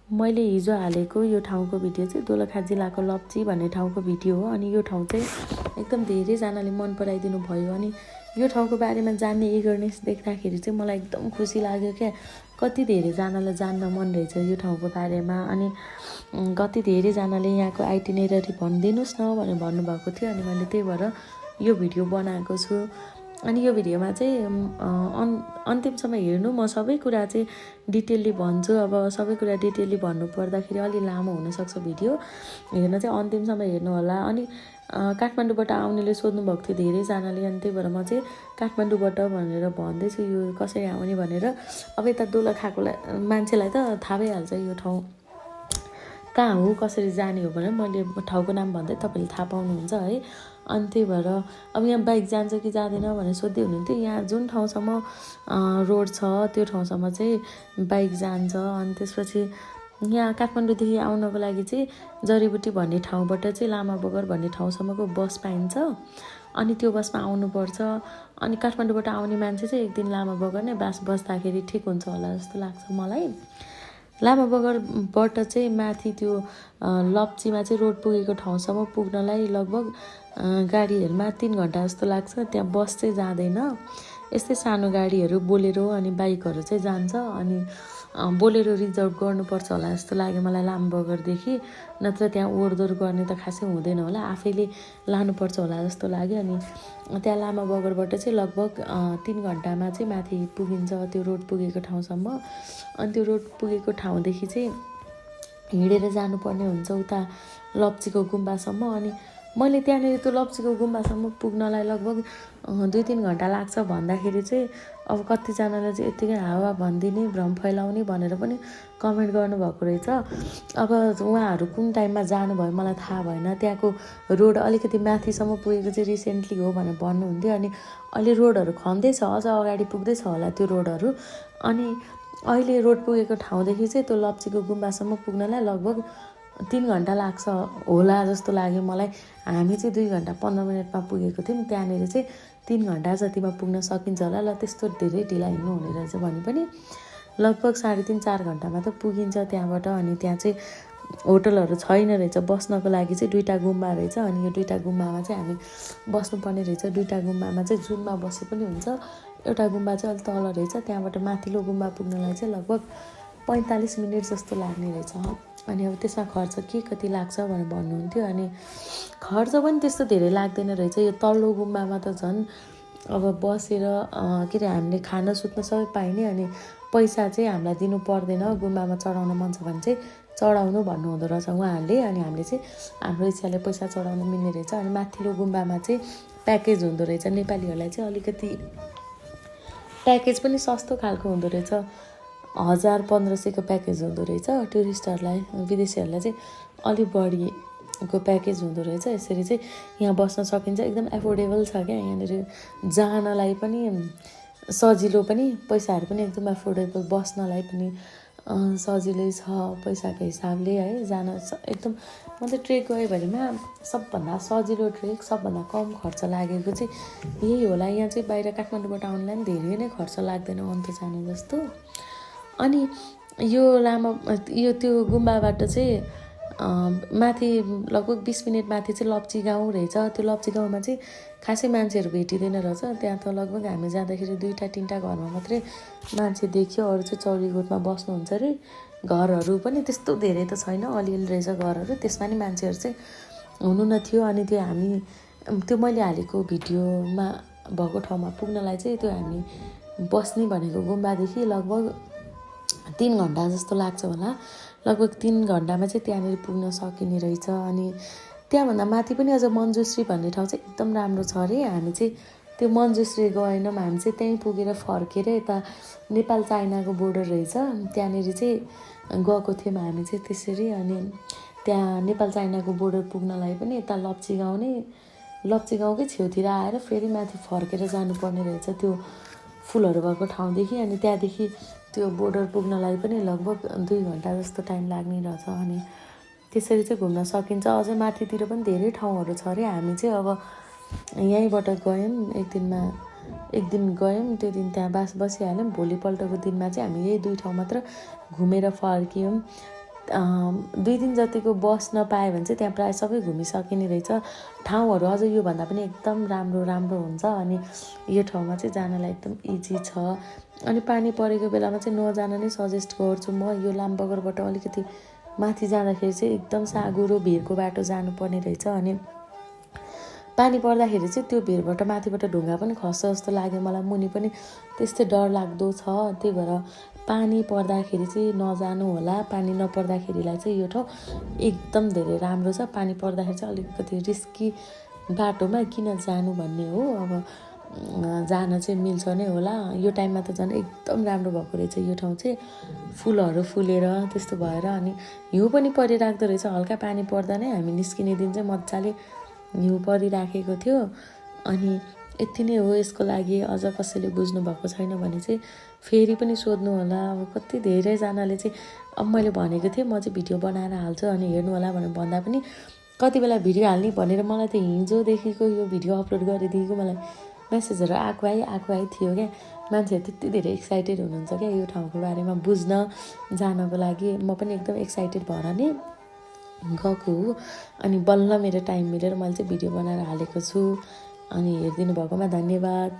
मैले हिजो हालेको यो ठाउँको भिडियो चाहिँ दोलखा जिल्लाको लप्ची भन्ने ठाउँको भिडियो हो। अनि यो ठाउँ चाहिँ एकदम धेरैजनाले मन पराइदिनु भयो। अनि यो ठाउँको बारेमा जान्ने इगरनेस देख्दाखेरि चाहिँ मलाई एकदम खुसी लाग्यो क्या। कति धेरैजनालाई जान्न मन रहेछ यो ठाउँको बारेमा। अनि कति धेरैजनाले यहाँको आइटिनेररी भनिदिनुहोस् न भनेर भन्नुभएको थियो। अनि मैले त्यही भएर यो भिडियो बनाएको छु। अनि यो भिडियोमा चाहिँ अन्तिमसम्म हेर्नु, म सबै कुरा चाहिँ डिटेलली भन्छु। अब सबै कुरा डिटेलली भन्नु पर्दाखेरि अलि लामो हुनसक्छ भिडियो, हेर्न चाहिँ अन्तिमसम्म हेर्नु होला। अनि काठमाडौँबाट आउनेले सोध्नुभएको थियो धेरैजनाले, अनि त्यही भएर म चाहिँ काठमाडौँबाट भनेर भन्दैछु यो कसरी आउने भनेर। अब यता दोलखाको मान्छेलाई त थाहा भइहाल्छ यो ठाउँ कहाँ हो, कसरी जाने हो भनेर मैले ठाउँको नाम भन्दै तपाईँले थाहा पाउनुहुन्छ है। अनि त्यही भएर अब यहाँ बाइक जान्छ कि जाँदैन भनेर सोध्दै हुनुहुन्थ्यो। यहाँ जुन ठाउँसम्म रोड छ त्यो ठाउँसम्म चाहिँ बाइक जान्छ। अनि त्यसपछि यहाँ काठमाडौँदेखि आउनको लागि चाहिँ जडीबुटी भन्ने ठाउँबाट चाहिँ लामा बगर भन्ने ठाउँसम्मको बस पाइन्छ। अनि त्यो बसमा आउनुपर्छ। अनि काठमाडौँबाट आउने मान्छे चाहिँ एक दिन लामा बगर नै बस्दाखेरि ठिक हुन्छ होला जस्तो लाग्छ मलाई। लामा बगरबाट चाहिँ माथि त्यो लप्चीमा चाहिँ रोड पुगेको ठाउँसम्म पुग्नलाई लगभग गाडीहरूमा 3 घन्टा जस्तो लाग्छ। त्यहाँ बस चाहिँ जाँदैन, यस्तै सानो गाडीहरू बोलेरो अनि बाइकहरू चाहिँ जान्छ। अनि बोलेरो रिजर्भ गर्नुपर्छ होला जस्तो लाग्यो मलाई लामा बगरदेखि, नत्र त्यहाँ ओहोरदोहोर गर्ने त खासै हुँदैन होला, आफैले लानुपर्छ होला जस्तो लाग्यो। अनि त्यहाँ लामा बगरबाट चाहिँ लगभग 3 घन्टामा चाहिँ माथि पुगिन्छ त्यो रोड पुगेको ठाउँसम्म। अनि त्यो रोड पुगेको ठाउँदेखि चाहिँ हिँडेर जानुपर्ने हुन्छ उता लप्चीको गुम्बासम्म। अनि मैले त्यहाँनिर त्यो लप्चीको गुम्बासम्म पुग्नलाई लगभग 2-3 घन्टा लाग्छ भन्दाखेरि चाहिँ अब कतिजनाले चाहिँ यत्तिकै हावा भनिदिने, भ्रम फैलाउने भनेर पनि कमेन्ट गर्नुभएको रहेछ। अब उहाँहरू कुन टाइममा जानुभयो मलाई थाहा भएन। त्यहाँको रोड अलिकति माथिसम्म पुगेको चाहिँ रिसेन्टली हो भनेर भन्नुहुन्थ्यो। अनि अहिले रोडहरू खन्दैछ, अझ अगाडि पुग्दैछ होला त्यो रोडहरू। अनि अहिले रोड पुगेको ठाउँदेखि चाहिँ त्यो लप्चीको गुम्बासम्म पुग्नलाई लगभग 3 घन्टा लाग्छ होला जस्तो लाग्यो मलाई। हामी चाहिँ 2 घन्टा 15 मिनटमा पुगेको थियौँ, त्यहाँनिर चाहिँ 3 घन्टा जतिमा पुग्न सकिन्छ होला। ल त्यस्तो धेरै ढिला हिँड्नु हुने रहेछ भने पनि लगभग 3.5-4 घन्टामा त पुगिन्छ त्यहाँबाट। अनि त्यहाँ चाहिँ होटलहरू छैन रहेछ, बस्नको लागि चाहिँ 2टा गुम्बा रहेछ। अनि यो 2टा गुम्बामा चाहिँ हामी बस्नुपर्ने रहेछ। 2टा गुम्बामा चाहिँ जुनमा बसे पनि हुन्छ। एउटा गुम्बा चाहिँ अलिक तल रहेछ, त्यहाँबाट माथिल्लो गुम्बा पुग्नलाई चाहिँ लगभग 45 मिनट जस्तो लाग्ने रहेछ। अनि अब त्यसमा खर्च के कति लाग्छ भनेर भन्नुहुन्थ्यो। अनि खर्च पनि त्यस्तो धेरै लाग्दैन रहेछ। यो तल्लो गुम्बामा त झन् अब बसेर के अरे हामीले खान सुत्न सबै पाइने। अनि पैसा चाहिँ हामीलाई दिनु पर्दैन, गुम्बामा चढाउन मन छ भने चाहिँ चढाउनु भन्नुहुँदो रहेछ उहाँहरूले। अनि हामीले चाहिँ हाम्रो इच्छाले पैसा चढाउन मिल्ने रहेछ। अनि माथिल्लो गुम्बामा चाहिँ प्याकेज हुँदो रहेछ, नेपालीहरूलाई चाहिँ अलिकति प्याकेज पनि सस्तो खालको हुँदो रहेछ। 1000-1500को प्याकेज हुँदो रहेछ। टुरिस्टहरूलाई, विदेशीहरूलाई चाहिँ अलिक बढीको प्याकेज हुँदो रहेछ। यसरी चाहिँ यहाँ बस्न सकिन्छ, एकदम एफोर्डेबल छ क्या। यहाँनिर जानलाई पनि सजिलो, पनि पैसाहरू पनि एकदम एफोर्डेबल, बस्नलाई पनि सजिलै छ पैसाको हिसाबले है। जान एकदम मतलब ट्रेक गयो भनेमा सबभन्दा सजिलो ट्रेक, सबभन्दा कम खर्च लागेको चाहिँ यही होला। यहाँ चाहिँ बाहिर काठमाडौँबाट आउनलाई पनि धेरै नै खर्च लाग्दैन अन्त जानु जस्तो। अनि यो त्यो गुम्बाबाट चाहिँ माथि लगभग 20 मिनट माथि चाहिँ लप्ची गाउँ रहेछ। त्यो लप्ची गाउँमा चाहिँ खासै मान्छेहरू भेटिँदैन रहेछ। त्यहाँ त लगभग हामी जाँदाखेरि 2-3टा घरमा मात्रै मान्छे देख्यो, अरू चाहिँ चौरीगोठमा बस्नुहुन्छ अरे। घरहरू पनि त्यस्तो धेरै त छैन, अलिअलि रहेछ घरहरू, त्यसमा नि मान्छेहरू चाहिँ हुनु न थियो। अनि त्यो मैले हालेको भिडियोमा भएको ठाउँमा पुग्नलाई चाहिँ त्यो हामी बस्ने भनेको गुम्बादेखि लगभग 3 घन्टा जस्तो लाग्छ होला। लगभग 3 घन्टामा चाहिँ त्यहाँनिर पुग्न सकिने रहेछ। अनि त्यहाँभन्दा माथि पनि अझ मन्जुश्री भन्ने ठाउँ चाहिँ एकदम राम्रो छ अरे। हामी चाहिँ त्यो मन्जुश्री गएनौँ, हामी चाहिँ त्यहीँ पुगेर फर्केर यता नेपाल चाइनाको बोर्डर रहेछ, त्यहाँनिर चाहिँ गएको थियौँ हामी चाहिँ त्यसरी। अनि त्यहाँ नेपाल चाइनाको बोर्डर पुग्नलाई पनि यता लप्ची गाउँकै छेउतिर आएर फेरि माथि फर्केर जानुपर्ने रहेछ त्यो फुलहरू भएको ठाउँदेखि। अनि त्यहाँदेखि त्यो बोर्डर पुग्नलाई पनि लगभग 2 घन्टा जस्तो टाइम लाग्ने रहेछ। अनि त्यसरी चाहिँ घुम्न सकिन्छ। अझै माथितिर पनि धेरै ठाउँहरू छ अरे। हामी चाहिँ अब यहीँबाट गयौँ, एक दिन गयौँ, त्यो दिन त्यहाँ बसिहाल्यौँ। भोलिपल्टको दिनमा चाहिँ हामी यही 2 ठाउँ मात्र घुमेर फर्क्यौँ। 2 दिन जतिको बस्न पायो भने चाहिँ त्यहाँ प्रायः सबै घुमिसकिने रहेछ। ठाउँहरू अझ योभन्दा पनि एकदम राम्रो राम्रो हुन्छ अनि यो ठाउँमा चाहिँ जानलाई एकदम इजी छ। अनि पानी परेको बेलामा चाहिँ नजान नै सजेस्ट गर्छु म। यो लामबगरबाट अलिकति माथि जाँदाखेरि चाहिँ एकदम साँघुरो भिरको बाटो जानुपर्ने रहेछ। अनि पानी पर्दाखेरि चाहिँ त्यो भिरबाट माथिबाट ढुङ्गा पनि खस्छ जस्तो लाग्यो मलाई, मुनि पनि त्यस्तै डर लाग्दो छ। त्यही भएर पानी पर्दाखेरि चाहिँ नजानु होला। पानी नपर्दाखेरिलाई चाहिँ यो ठाउँ एकदम धेरै राम्रो छ। पानी पर्दाखेरि चाहिँ अलिकति रिस्की बाटोमा किन जानु भन्ने हो। अब जान चाहिँ मिल्छ नै होला। यो टाइममा त झन् एकदम राम्रो भएको रहेछ यो ठाउँ चाहिँ, फुलहरू फुलेर त्यस्तो भएर। अनि हिउँ पनि परिराख्दो रहेछ। हल्का पानी पर्दा नै हामी निस्किने दिन चाहिँ मजाले हिउँ परिराखेको थियो। अनि यति नै हो यसको लागि। अझ कसैले बुझ्नु भएको छैन भने चाहिँ फेरि पनि सोध्नु होला। अब कति धेरैजनाले चाहिँ अब मैले भनेको थिएँ म चाहिँ भिडियो बनाएर हाल्छु अनि हेर्नु होला भनेर भन्दा पनि कति बेला भिडियो हाल्ने भनेर मलाई त हिजोदेखिको यो भिडियो अपलोड गरेदेखिको मलाई मेसेजहरू आएको थियो क्या। मान्छेहरू त्यति धेरै एक्साइटेड हुनुहुन्छ क्या यो ठाउँको बारेमा बुझ्न जानको लागि। म पनि एकदम एक्साइटेड भएर नै गएको हो। अनि बल्ल मेरो टाइम मिलेर मैले चाहिँ भिडियो बनाएर हालेको छु। अनि हेरिदिनु भएकोमा धन्यवाद।